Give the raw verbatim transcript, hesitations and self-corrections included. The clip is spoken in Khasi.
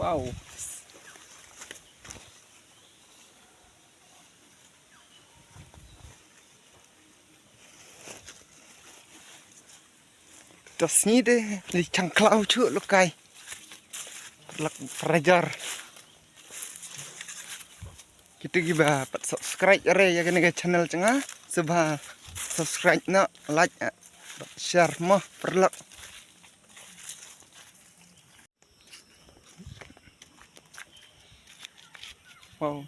Wow. To sngi te li chang khlaw chuh lukai. Lak prajar. Kita kiba pat subscribe are ya kane ka channel changa. Sngewbha subscribe noh, like, eh, share mo paralok. Wow.